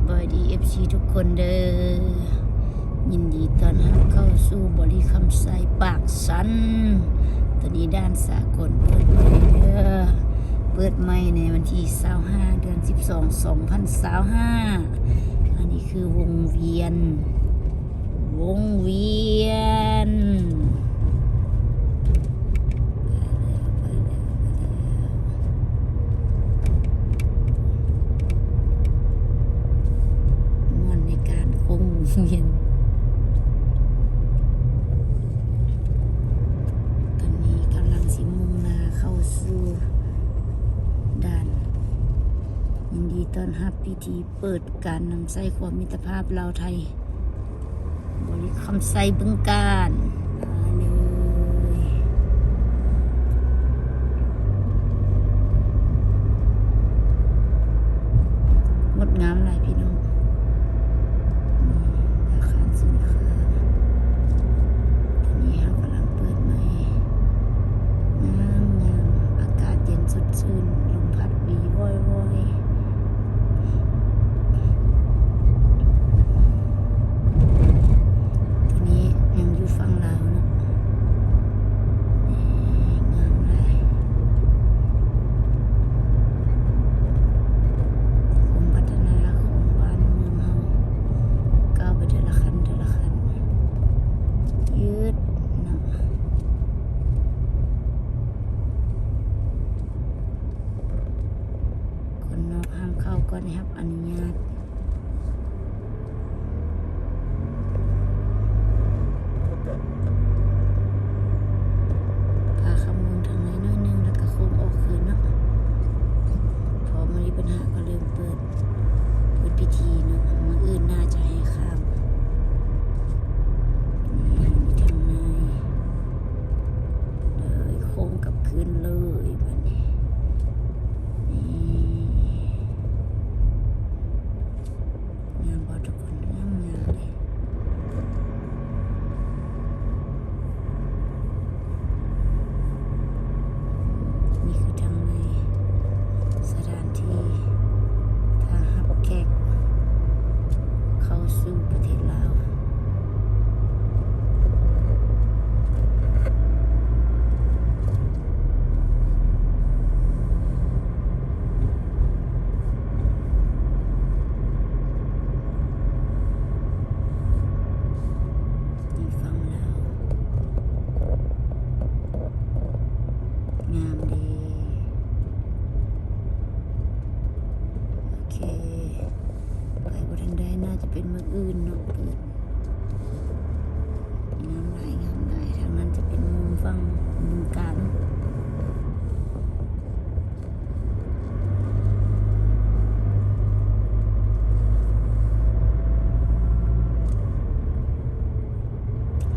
ສະບາຍດີ ເອັຟຊີ ທຸກຄົນເດີ້ ຍິນດີຕ້ອນຮັບເຂົ້າສູ່ບໍລິຄຳໄຊປາກຊັນ. ຕອນນີ້ດ່ານສາກົນເປີດໃໝ່ເດີ້ ເປີດໃໝ່ໃນວັນທີຊາວຫ້າ ເດືອນສິບສອງ ສອງພັນຊາວຫ້າ. ອັນນີ້ຄືວົງວຽນ ວົງວຽນ ມ່ວນໃນການຄົງວົງວຽນ. ຕອນນີ້ກຳລັງຊິມຸ່ງໜ້າເຂົ້າສູ່ດ່ານ ຍິນດີຕ້ອນຮັບພິທີ ເປີດການນຳໃຊ້ຂົວມິດຕະພາບລາວໄທ ບໍລິຄຳໄຊ ບຶງການ ມາເລີຍ. ງົດງາມຫຼາຍພີ່ນ້ອງ ອາຄານສິນຄ້າ ຕອນນີ້ເຮົາກຳລັງເປີດໃໝ່ ງາມໆ ອາກາດເຢັນສົດຊື່ນ ລົມພັດ ວີວອຍໆ. ຕົວນີ້ຍັງຢູ່ຝັ່ງລາວເນາະ ນີ້ງາມຫຼາຍ ຄວາມພັດທະນາຂອງບ້ານເມືອງເຮົາ ກ້າວໄປເທື່ອລະຂັ້ນ ເທື່ອລະຂັ້ນ ຍືດເນາະ. ຄົນນອກຫ້າມເຂົ້າກ່ອນໄດ້ຮັບອະນຸຍາດ. ພາເຂົ້າເມືອງທາງໃນໜ້ອຍໜຶ່ງ ແລ້ວກໍໂຄ້ງອອກຄືນເນາະ. ພໍມື້ນີ້ເພິ່ນຫາກໍເລີ່ມເປີດ ເປີດພິທີເນາະ. ມື້ອື່ນໜ້າຈະໃຫ້ຂ້າມ. ນີ້ທາງໃນ. ເລີຍໂຄ້ງກັບຄືນເລີຍບາດນີ້. ນີ້ ງາມບໍ່ທຸກຄົນ? ງາມໆເດ້. ນີ້ຄືທາງໃນສະຖານທີ່ ຖ້າຮັບແຂກເຂົ້າສູ່ປະເທດລາວ. ນີ້ຝັ່ງລາວ ງາມເດ້. ໂອເຄ ໄປບໍ່ທັນໄດ້ ໜ້າຈະເປັນມື້ອື່ນເນາະ ເປີດ. ງາມຫຼາຍ ງາມຫຼາຍ. ທາງນັ້ນຈະເປັນມຸມຝັ່ງບຶງການ.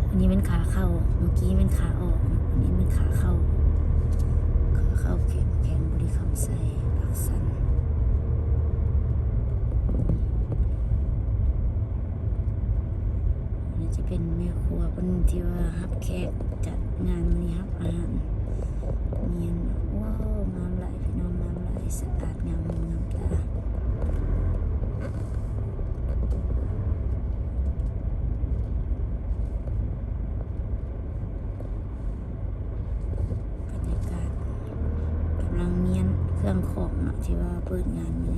ອັນນີ້ແມ່ນຂາເຂົ້າ ເມື່ອກີ້ແມ່ນຂາອອກ. ອັນນີ້ແມ່ນຂາເຂົ້າ ຂາເຂົ້າແຂວງ ແຂວງບໍລິຄຳໄຊ ປາກຊັນ. ອັນນີ້ຈະເປັນແມ່ຄົວເພິ່ນທີ່ວ່າຮັບແຂກ ຈັດງານມື້ນີ້ ຮັບອາຫານ. ແມ່ນ ວ້າວ ງາມຫຼາຍພີ່ນ້ອງ ງາມຫຼາຍ ສະອາດງາມຫູງາມຕາ. ບັນຍາກາດກຳລັງມ້ຽນເຄື່ອງຂອງເນາະ ທີ່ວ່າເປີດງານມື້